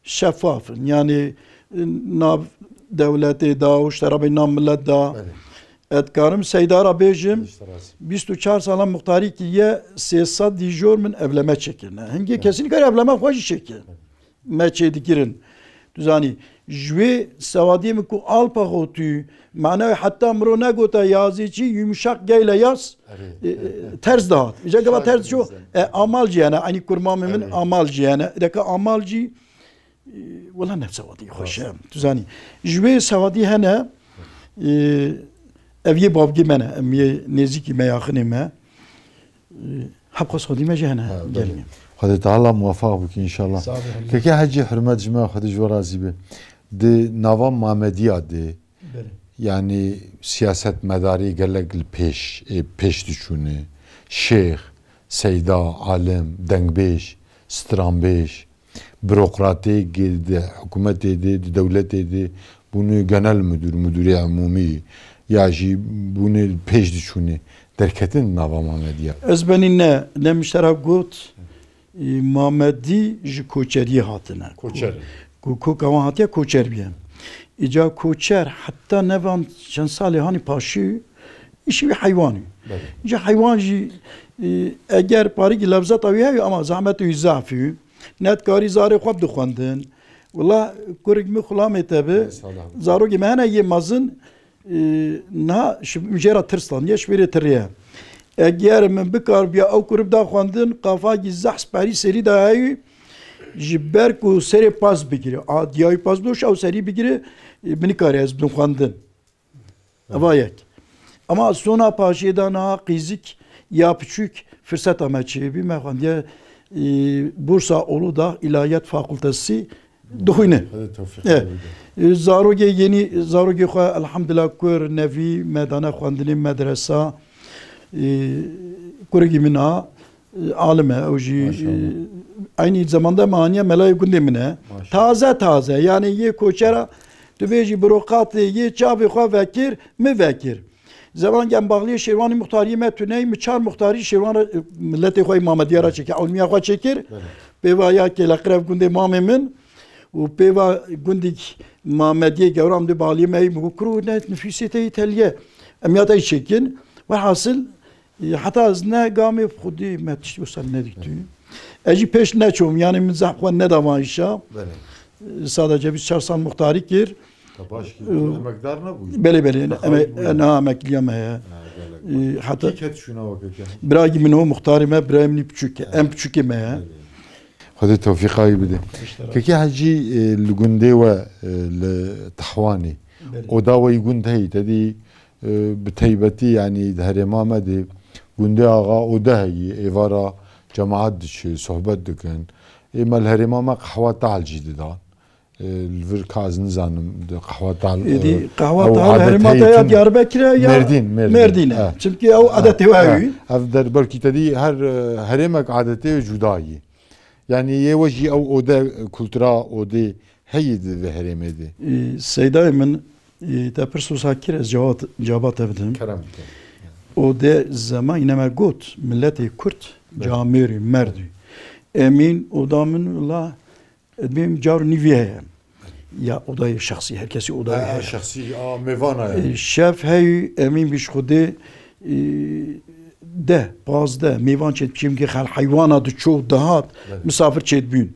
şeffaf in. Yani, e, nav dewletê da û ji terabê nav millet da. Belê. Ez dikarim Seyda ra bêjim, Belê, işte razî. bîst û çar sala muxtarî kiriye, sê sed dîjor min evleme çêkirine. Hingê Belê. kesî nikare evlema xwe jî çêkin. me çêdikirin. Tu zanî, ji wê Sewadiyê min ku Alpaxotî, manayê heta miro negota yazî çi, yumuşak geyle yaz, Erê. e, e, ters dihat. Îca gava Şaş ters ço, dibizen. e, Amalcî hene, eynî kurmamê min Erê. Amalcî hene. Deka Amalcî, e, wela ne Sewadî xweş e. Rast. Tu zanî, ji wê Sewadî hene, e, ev yê bavgê me ne, em yê nêzîkî me, yaxinê me. Hep xwest xwedî me jî hene Ha, gelmî. belê. Xwedê Teala muwefaq bike înşallah. Sağ ol, Halil. Keke Hecî, hurmet ji me, Xwedê ji we razî be. Di nava Mamediya de, Belê. yani siyasetmedarê gelek li pêş, ê, pêş diçûne. Şêx, seyda, alim, dengbêj, stranbêj, birokratê di hikûmetê de, di dewletê de bûne genel müdür, müdürê umûmî ya jî bûne pêş diçûne, derketin nava Mamediya. Ez benî ne, ne min ji te ra got, e, Mamedî ji koçeriyê hatine. Koçer. Ku, ku koka wan hatiye koçer biye. Îca koçer heta nevan çend salê hanî paşî îşî wî heywanî. Belê. Îca heywan jî, e, eger parîkî levzeta wî hevî ama zehmeta wî zaf î. Nedikarî zarê xwe bidixwendin. Wela kurik min xulamê te bi. Estağfurullah. Zarokê me hene yê mezin, e, niha ji, jê re tirs dan, yê ji wêrê tiriye. Eger min bikaribiya ew kurik bida xwendin, qafakî zehf sperî serî da heyî, ji ber ku serê pas bigire. A, diya wî pas doş ew serî bigire, e, min nikare ez bidim xwendin. Eva yek. Ama sona paşê de niha qîzik ya piçûk firseta me çêbî. Me xwendiye, e, Bursa Uludağ İlahiyat Fakültesi dixwîne. Hadi tevfîq E, bide. e, zarokê yenî, zarokê xwe elhamdulillah kur, nevî, me dane xwendinê medresa. E, kurekî min a, e, alim e, ew jî, Maşallah. e, eynî zamanda me aniye melayê gundê min e. Maşallah. Taze taze, yani yê koçera, tu bêjî birokatê yê çavê xwe vekir, mi vekir. Zeman em baxliyê Şêrwanî muxtariyê me tuneyî, mi çar muxtarî Şêrwan re, e, milletê xwe Mamediya re çêkir, ewlmiya xwe çêkir. Belê. Pêva ya Kêleqrev gundê mamê min û pêva gundîk Mamediyê gewram de baxliyê me yî, min got, "Kuro ne nifîsê te yî teliye." Em ya te yî çêkin. Welhasil, E, heta ez ne gamê xwedî me tiştî wisa nedîtî. Ez jî pêş neçûm, yani min zehf xwe neda van îşa. Belê. E, sadece bîst çar sal muxtarî kir. Te baş kir, E, emekdar nebûyî? Belê, belê, Te eme-, xayî bûyî? e, na emekliya me ye. Ha, gelek E, baş. heta Kî ket şûna weke ke? Birayî min o muxtarê me, birayê min î piçûk e, Ha. em piçûkê me ye. Belê. Xwedê tewfîqa wî bide. Keke Hecî, e, li gundê we, e, li Tehwanê. Belê. Oda we yî gund heyî, te dî E, bi teybetî, yanî di herêma me de gundê Axa Ode heyî, êvara cemaat diçe, sohbet dikin. Ê me li herêma me qehwa tal jî dida. E, li vir ka ez nizanim, di qehwa tal, Êdî e, qehwa ew tal adet herêma heye te ya tune. Diyarbekir e ya Mêrdîn, Mêrdîn. Mêrdîn e. E. Çimkî ew E, adetê we e. heyî. Ev der belkî te dî her, e, herêmek adetê wê cuda yî. Yanî yê we jî ew ode, kultura odê heyî di vê herêmê de. Ê, Seydayê min, ê, te pirs wisa kir, ez cewat-, cewaba te bidim. Kerem bike. O de zema îne me got, miletê Kurd, Belê. Camêrî, merdî. Emîn, oda min, wila, dibêm car û nîvî heye. Ya odayê şexsî, her kesî odayê Ha, heye. şexsî, a, mêvana ye. E, şev heyî, Emîn bîş xwedê, e, deh, pazdeh, mêvan çêt, çimkî xel heywana diçû dihat, Belê. Misafir çêdibûn.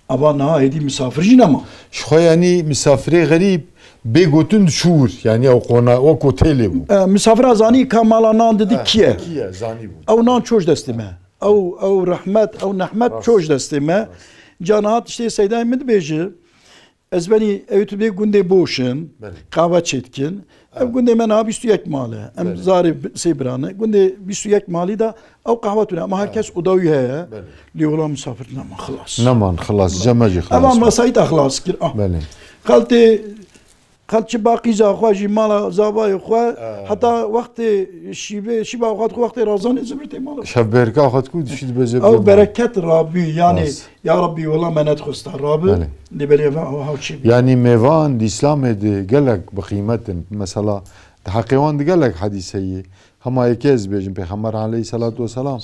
Ava niha êdî misafir jî nema. Ji xwe yanî misafirê xerîb bê gotin diçû wir. Yanî ew qona, wek otêlê bû. E, misafira zanî ka mala nan didi Ha, kî ye? Kî ye, zanî bû. Ew nan çoş destê me. Ew, ew rehmet, ew nehmet Rast. Çoş destê me. Rast. Ca niha tiştê Seydayê min dibêje, ez benî ew tu bê gundê boş in, Belê. Qehwe çêdikin. Ev Ha. Gundê me niha bîst û yek mal e. Em Belê. Zarê bi-, sê biran e. Gundê bîst û yek malî de ew qehwe tune. Ama her Ha. Kes oda wî heye. Belê. Lê wila misafir neman xilas. Neman xilas, cem me jî xilas Evan bû. Mesayîta xilas kir. Ah. Belê. Xeltê, xelçi baqîza xwe jî mala zavayê xwe Ha. Heta wextê şîvê, şîva xwe dixwe wextê razanê zivirtê mala. Şevbêrka xwe dikû dişî dibêje Ew bê mal. Bereket rabî, yanî Rast. Ya Rabbî, wela me nedixwesta rabi, Belê. Lê belê ve ew haw çê bî. Yanî mêvan di Îslamê de gelek bi qîmet in. Mesela, di heqê wan de gelek hedîs heye. Hema yekê ez bêjim, Pêxember aleyhisselatu vesselam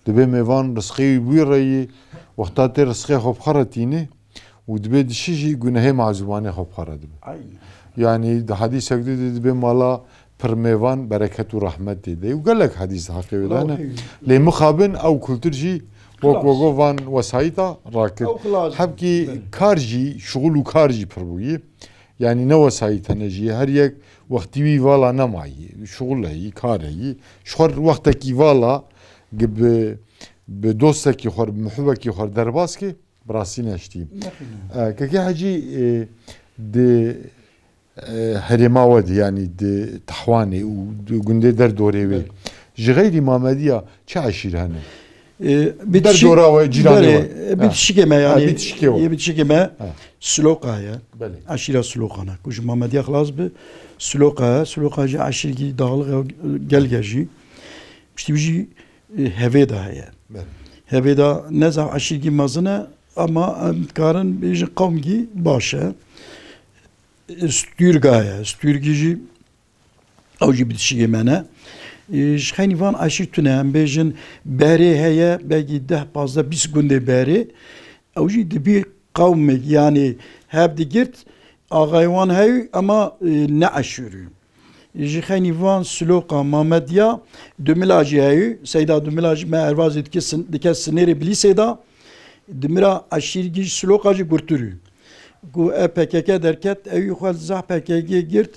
dibê mêvan rizqê wî bûyî re yî, wexta tê rizqê xwe bi xwe re tînî û dibê dişî jî gunehê mazlûmanê xwe bi xwe re dibe. Aynen. Yanî di hedîsek de dibê mala pir mêvan bereket û rehmet tê de. Û gelek hedîs di heqê wê de Bravo, ne. Lê mixabin ew kultur jî wek Xilas. Wego van wesayîta rakir. Ew xilas. Hebkî Belê. Kar jî, şixul û kar jî pir bûyî. Yanî ne wesayît hene jî. Her yek wextî wî vala nemayî. Şixul heyî, kar heyî. Ji xwe wextekî vala gi bi, bi dostekî xwe, bi muhibekî xwe derbas kê, bi rastî neştî. Nexwîne. E, Kekê Hecî, e, di, e, herêma we de, yanî di Tehwanê û di gundê derdorê wê, Belê. Ji xeyrî Mamediya çi eşîr hene? E, Derdora we, cîranê Belê, we. E, Ha. Bitişikê me, Ha, yanî, bitişikê we. Yê bitişikê me Ha. Siloqa ye. Belê. Eşîra Siloqan e. Ku ji Mamediya xilas bi, Siloqa ye. Siloqa jî eşîrkî dağlık e, gelge jî. Piştî wî jî, e, Hevêda heye. Belê. Hevêda ne zaf eşîrkî mezin e, ama em dikarin bêjin qewmkî baş e. Stûrga ye. Stûrgî jî ew jî bitişikê me ne. E, ji xeynî van eşîr tune, em bêjin Berê heye, belkî deh, pazdeh, bîst gundê Berê. Ew jî dibî qewmek, yanî hev digirt, axayê wan heyû, ema, e, ne eşîrû. Ji xeynî van Siloqa, Mamediya, Dumila jî heyû. Seyda Dumila jî me erbazê dike sin-, dike sinêrê Bilîsê de. Dumila eşîrgî ji Siloqa jî gurtir û. Ku e P K K derket, ewî xwe li zeh P K K girt,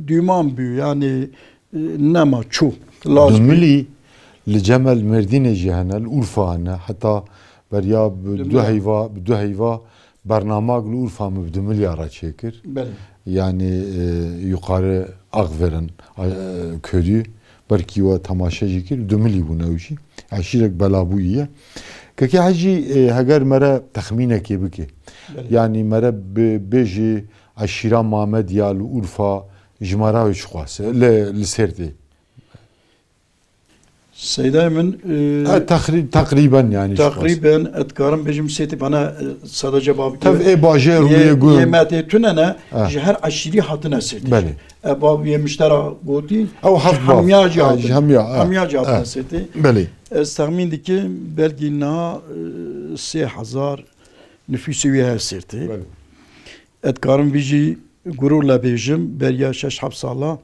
dûman bû. Yanî, e, nema çû. Laz bû. Dumilî li cem me li Mêrdînê jî hene, li Urfa hene. Heta beriya bi Dumila. Du heyva, bi du heyva Bernamak li Urfa min bi Dumiliya re çêkir. Belê. Yanî, e, yukarı Agverin, e, köyü, belkî we temaşe jî kir, Dumilî bûne ew jî. Eşîrek belabûyî ye. Kekê Hecî, e, heger mere texmînekê bike. Belê. Yanî mere bi-, bêjî eşîra Mamediya li Urfa jimara wê çiqas e? Li, li Sêrtê. Seydayê min, e, E, teqrî-, teqrîben yanî ji xwe. Teqrîben, ez dikarim bêjim sê tîpane, e, sadece bab Tev ê bajêr û yê, yê gun. Yê me tê tune ne, E. Ji her eşîrî hatine sê tî. Belê. E, bab yê miştera gotî, Ew heft ji bab. Hemiya jî E, hatin. Ji hemiya, e. Hemiya jî hatine E. Sê tî. Belê. Ez texmîn dikim, belkî niha, e, sê hezar nüfusê wî heye Sêrtê. Belê. Ez dikarim vî jî gururla bêjim, beriya şeş heft sala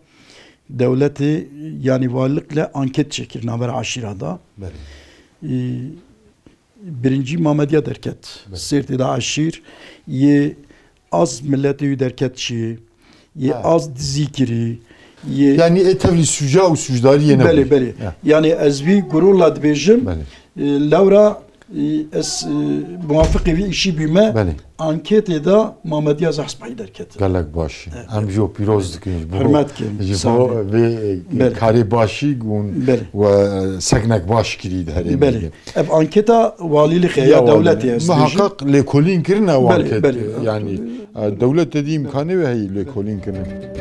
dewletê, yanî valilikle anket çêkir navbera eşîra da. Belê. Ee, Birincî Mamediya derket. Belê. Sêrtê de eşîr yê az miletê wî derket çi, yê Ha. Az dizî kirî, yê Yanî ê tevlî sûca û sûcdariyê nebû. Belê, belê. Ya. Yanî ez vî gururla dibêjim, Belê. E, lewra, e, ez, e, muwafiqê vî îşî bîme. Belê. Anketê de Mamediya zehspahî derket. Gelek baş. Evet. Em jî pîroz dikin ji bo Hürmet dikin. Ji Sağ bo olun. Vê, e, Belê. Karê başî û Belê. We seknek baş kirî di herêmê Belê. De. Ev anketa walîlixê ya Ya dewletê walî. Ez dibêjim. Muhakkak lêkolîn kirine ew Belê, anket, belê. Yanî, e, dewlet de dî îmkanê wê heyî lêkolîn kirine.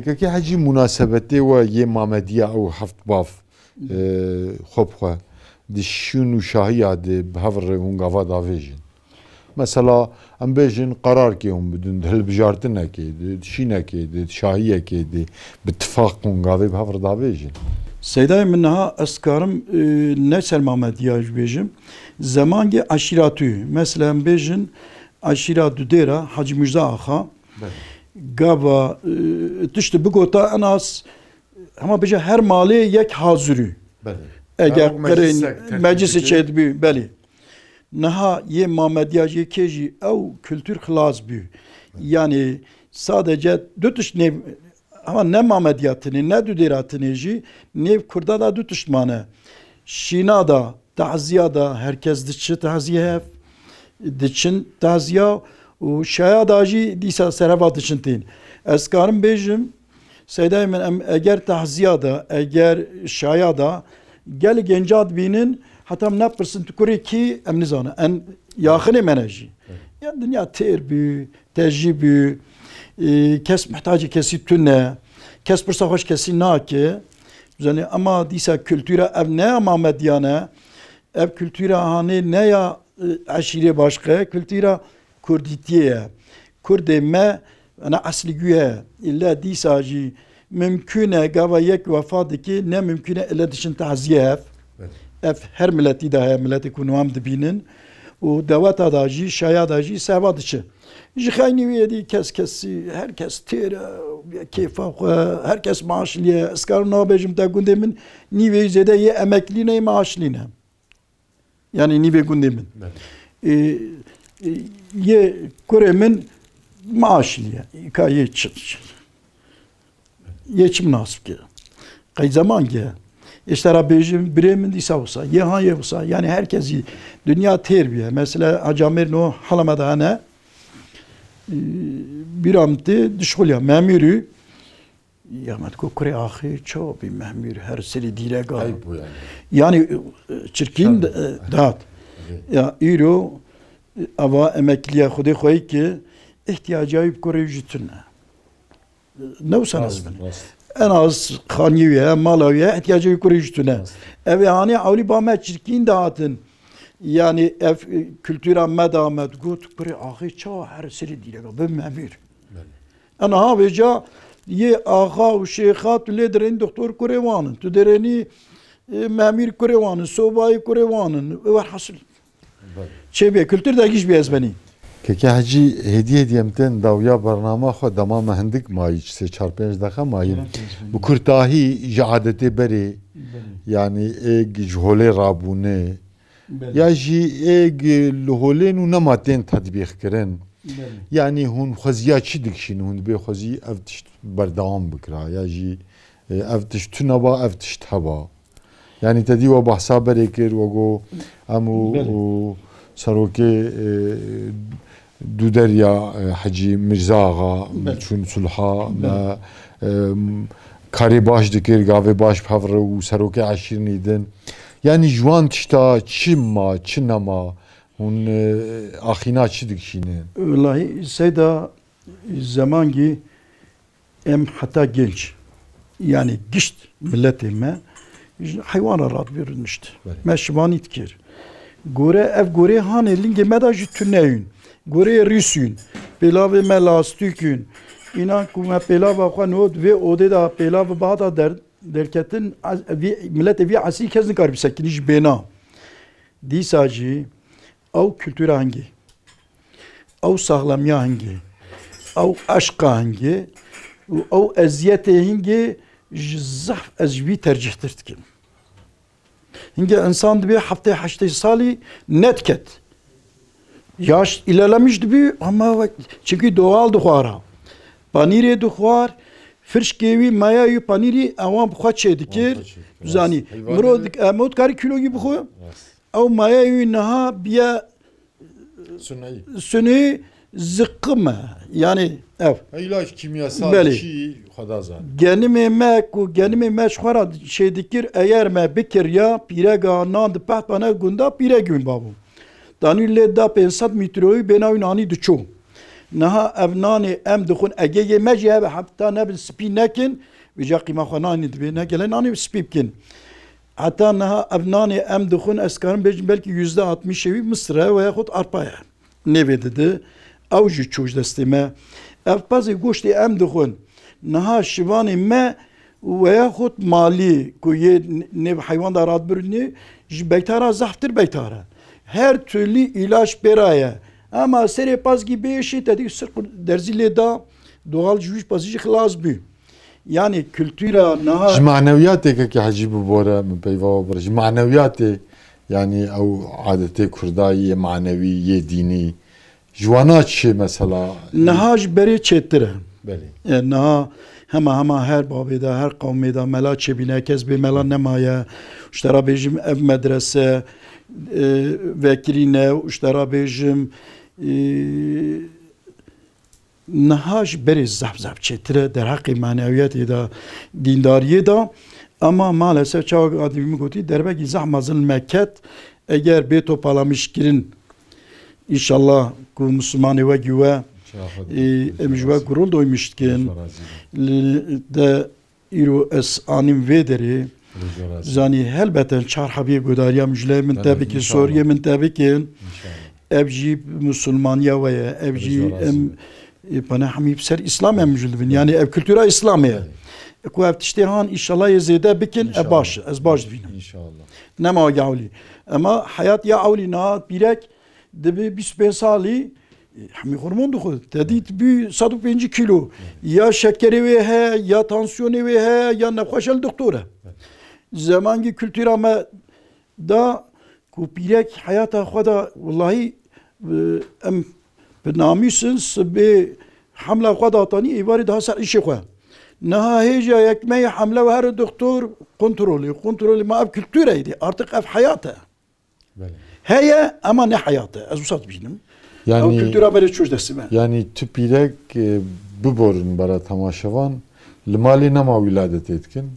Kekê Hecî, munasebetê we yê Mamediya ew heft bav, e, xwe bi xwe di şûn û şahiya de bi hev re hûn gava davêjin. Mesela, em bêjin, qerarkê hûn bidin, di hilbijartinekê de, di şînekê de, di şahiyekê de, bi tifaq hûn gavê bi hev re davêjin. Seydayê min, niha ez karim, e, ne ser Mamediya jî bêjim. Zemangê eşîratû, mesela, em bêjin, eşîra Dudêra, Hacî Mûjda Axa, Belê. gava, e, tiştî bigota, en az, hema bêje, her malê yek hazirû. Belê. Eger Her wek qirên meclisek tertîb meclisê dike. çêdibî, belê. Niha yê Mamediya jê kê jî ew kultur xilas bû. Belê. Yani sadece du tişt nê, ama ne Mamediya tinê, ne Dudêra tinê jî nêv Kurda da du tişt mane. Şîna da, taziya da, herkes diçi taziye hev, diçin taziya û şaya da jî dîsa serheva diçin tên. Ez karim bêjim, Seydayê min, em eger tahziya de, eger şaya de, gelê genca dibînin, heta em nepirsin, tu kurê kî, em nizanin. En yaxinê me ne jî. Evet. Ya dinya têr bû, tejî bû, e, kes mihtacê kesî tune, kes pirsa xwe ji kesî nake. Zanî, ema dîsa kultura ev ne ya Mamediyan e. Ev kultura hanê ne ya, e, eşîrê başqe, kultura kurdîtiyê ye. Kurdê me, ena eslî gû ye. Îlle dîsa jî mimkûn e, gava yek wefa dike, ne mimkûn e, îlle diçin taziye hev. Evet. Ev her miletî de heye, miletê ku niha em dibînin. Û deweta da jî, şaya da jî serva diçe. Ji xeynî wê yê dî kes kesî, her kes têr e, kêfa xwe, her kes maaş lî ye. Ez karim niha bêjim te gundê min, nîvê zêde yê emeklî ne, yê maaşlî ne. Yani nîvê gundê min. Belê. Ê, ê, yê kurê min maaşlî ye. Ka yê çi, çi? Yê çi minasib ki? Qey zeman ki? Îşte ra bêjim, birê min dîsa wisa. Yê ha yê wisa. Yani herkesî dinya têr bûye. Mesela Hacî Amêr no hala me de hene. Ê, bîra min tê dişxulya. Memûrî. Ya me digo, kurê axê çawa bî Memûr her serî dîrega? Eyb bû yani. Yani, e, çirkîn Şerm. de, e, dat. Evet. Ya îro, e, ava emekliya Xwedê xweyî ki, ihtiyaca wî bi kurê jî tune. Ne wisa Rast, nasibin. rast. En az xaniyê wî heye, mala wî heye, ihtiyaca wî kurê jî tune. Rast. Ev ê hanê ewlî ba me çirkîn de hatin. Yani ev, e, kultura me de me digot, kurê axê çawa her serî dîrega bi Memûr. Belê. Ena ha vêca yê axa û şêxa tu lê dirênî doktor kurê wan in. Tu dirênî, e, memîr kurê wan in, sobayê kurê wan in. Werhasil. Belê. Çê bê, kultur de giş bê ez benî. Keke Hecî, hêdî hêdî em tên dawiya bernama xwe, dema me hindik mayî, sê çar pênc deqa mayî. Belê. Bi kurtahî ji adetê berê, Belê. yani ê ji holê rabûne, Belê. ya jî ê li holên û nema tên tetbîq kirin. Belê. Yanî hûn xweziya çi dikişînin? Hûn dibê xwezî ev tişt berdewam bikira, ya jî, e, ev tişt tune ba, ev tişt heba. Yanî te dî we behsa berê kir, we got em û, Belê. û serokê, e, Dûderya, e, Hecî Mirza Axa, Belê. çûn sulha, Belê. me, e, karê baş dikir, gavê baş bi hev re û serokê eşîrînî din. Yanî ji wan tişta çi ma, çi nema, hûn, e, axîna çi dikişînin? Wellahî, Seyda, zemangî em heta genç, yani gişt miletê me, ji heywan re radibî rûnişt. Belê. Me şivanî dikir. Gore, ev gorê hanê lingê me de jî tune yûn. Goreyê rîs yûn. Pêlavê me lastîk yûn. Înan ku me pêlava xwe not vê odê de pêlav bihata der-, derketin, ez-, vî, miletê vî esî kes nikaribî sekinî ji bêna. Dîsa jî ew kultura hingê, ew saxlemiya hingê, ew eşqa hingê û ew eziyetê hingê ji zehf ez ji vî tercîhtir dikim. Hingê insan dibê heftê heştê salî nediket. Yaş ilerlemiş dibî ama wek, çimkî doğal dixwara. Panîrê dixwar, firşkê wî, maya wî, panîrî ewan bi xwe çêdikir. Wan bi xwe çêdikir. Zanî, Rast. Heywanê mirov dik-, em ot karî kîlo wî bixwe. Rast. Ew maya wî niha biye Suneyî. sunî ziqim e. Yani ev. Îlaç kîmyasal Belê. çi Xweda zanî. Genimê me ku genimê me ji xwe re çêdikir, eger me bikiriya, pîrega nan di pehpane gunda pîreg wî babû. Danî lê da pênc sed mîtroyî bêna wî nanî diçû. Niha ev nanê em dixwin, egê yê me jî hebe, heta nebin spî nekin, vêca qîma xwe nanê dibê, ne gelê nanê spî bikin. Heta niha ev nanê em dixwin, ez karim bêjim belkî yüzde altmışê wî misir e we yaxud arpa ye. Nêvê didi, ew jî çû ji destê me. Ev pezê goştê em dixwin. Niha şivanê me û we yaxud malî ku yê nêv heywan de radibirînê, ji beytara zehftir beytar e. Her türlü ilaç pê re ye. Ema serê pezgî bêşî, te dî sir qur-, derzî lê da, doğal ji wî pezî jî xilas bû. Yani kultura niha Ji manewiyatê kekê Hecî bibore min peyva we bir. Ji manewiyatê, yani ew adetê Kurda yê manewî, yê dînî. Ji wana çi mesela? Niha ji berê çêtir e. Belê. E, niha hema hema her babê de, her qewmê de mela çêbîne, kes bê mela nemaye. Ji te re bêjim ev medrese, e, vekirîne, ji te re bêjim, e, niha ji berê zehf zehf çêtir e derheqê manewiyetê de, dîndariyê de. Ema maalesef çawa adî min gotî, derbekî zehf mezin me ket, eger bê toparlamişkirin, înşallah ku Mislimanê wekî we, e, em ji we gurur doymuş dikin. Li de îro ez anîm vê derê. Zanî helbeten çar hebiyê godariya min ji lê min te bikin, soriyê min te bikin. Ev jî musulmaniya we ye. Ev jî em, e, pana hemî ser Îslam em jî dibin. Yani ev kultura Îslamê ye. Ku ev tiştê han înşallah yê zêde bikin, e, baş, ez baş dibînim. Nema weke ewlî. Ema heyat ya ewlî niha pîrek dibi bîst û pênc salî, e, hemî hormon dixwe. Te dît bû sed û pêncî kîlo. Ya şekerê wê heye, ya tansiyonê wê heye, ya nexweş e li doktor e. Zemankî kultura me da ku pîrek heyata xwe da, wellahî, e, em bi namîs in, sibê hemla xwe datanî, êvarî daha ser îşê xwe. Niha hêja yekmeyê hemle we here doktor, kontrolê, kontrolê ma ev kultureyê dê. Artık ev heyat e. Belê. Heye, ema ne heyat e. Ez wisa dibînim. Ew Yani, kultura berê çû ji destê me. Yani tu pîrek, e, biborin bera temaşevan, li malê nema wîladetê dikin.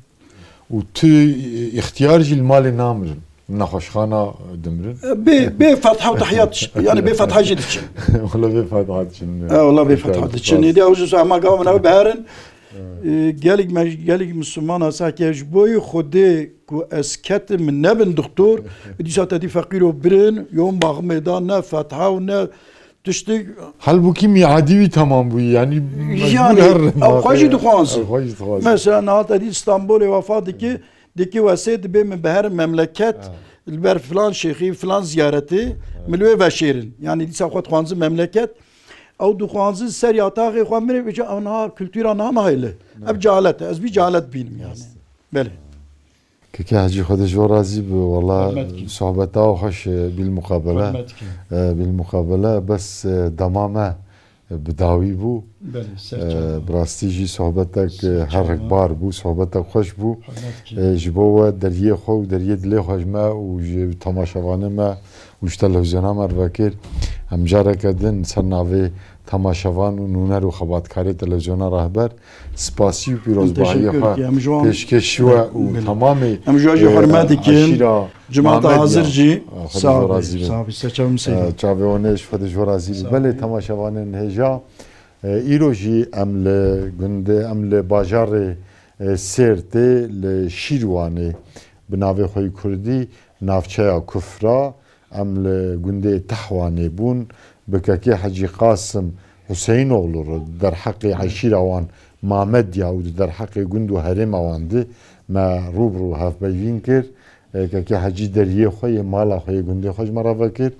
Û tu, e, îxtiyar jî li malê namirin. Nexweşxana dimirin. E, bê, bê fetha û tehiyat, yani bê fetha jî diçin. Wala bê fetha diçin. E, wala bê fetha diçin. Êdî ew ji zehma gava min ew beherin. E, gelek me, gelek Mislimana sake ji bo yê Xwedê ku ez ketim min nebin doktor, dîsa te dî feqîro birin, yon baximê da ne fetha û ne tiştik. Halbûkî mîadî wî temam bûyî, yanî mecbûr Yani, her ew xwe jî dixwazin. Ew xwe jî dixwazin. Mesela niha te dî Stenbolê wefa dikî, dikî wesê dibê min biherin memleket, Ha. li ber filan şêxî, filan ziyaretê, min li wê veşêrin. Yani dîsa xwe dixwazin memleket. Ew dixwazin ser yataxê xwe mirê bêje, ew niha kultura niha nahêle. Ev cehalet e. Ez vî cehalet bînim yani. Belê. Keke Hecî, Xwedê ji we razî bi. Wala Hurmet kî. Sohbeta xweş, e, bîl muqabele. Hurmet kî. E, bîl muqabele, bes, e, dema me, e, bi dawî bû. Belê, ser E, çavan. Bi rastî jî sohbetek, Ser e, çavan. herikbar bû, sohbetek xweş bû. Hurmet kî. E, ji bo we deriyê xwe û deriyê dilê xwe ji me û ji temaşevanê me û ji televîzyona me re vekir. Em careke din ser navê temaşevan û nûner û xebatkarê televîzyona Rehber spasî û pîrozbahiyê Teşekkür xwe ki em ji wan pêşkêşî we û Belê. temamê, Em ji wan jî e, hurmet dikin. eşîra Cemaata Mamed hazir ya. jî. Xwedê Sağ ji we olun, razî be. sağ olun. Ser çavan ser. E, çavê wan ê ji Xwedê ji we razî be. Sağ Belê, olun. temaşevanên hêja, e, îro jî em li gundê, em li bajarê, e, Sêrtê, li Şîrwanê, bi navê xwe yî kurdî, navçeya Kufra, em li gundê Tehwanê bûn, bi kekê Hecî Qasim Huseynoğlu re di derheqê eşîra wan Mamedya û di derheqê gund û herêma wan de me rû bi rû hevpeyvîn kir. E, kekê Hecî deriyê xwe yê, mala xwe yê, gundê xwe ji me re vekir.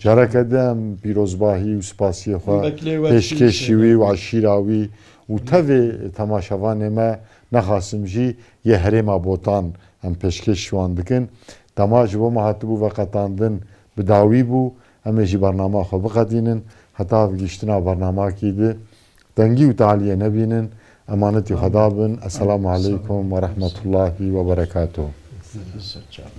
Careke din em pîrozbahî û spasiyê xwe Em beklê we pêşkêşî tiştê wî û eşîra wî û tevê temaşevanê me nexasim jî yê herêma Botan em pêşkêş wan dikin. Dema ji bo me hatibû veqetandin bi dawî bû, em ê jî bernama xwe biqedînin. Heta gihiştina bernamakî di dengî û taliyê nebînin. Emanetî Xweda bin. Esselamu aleykum ve rahmetullahi ve berekatuhu. Ser çavan.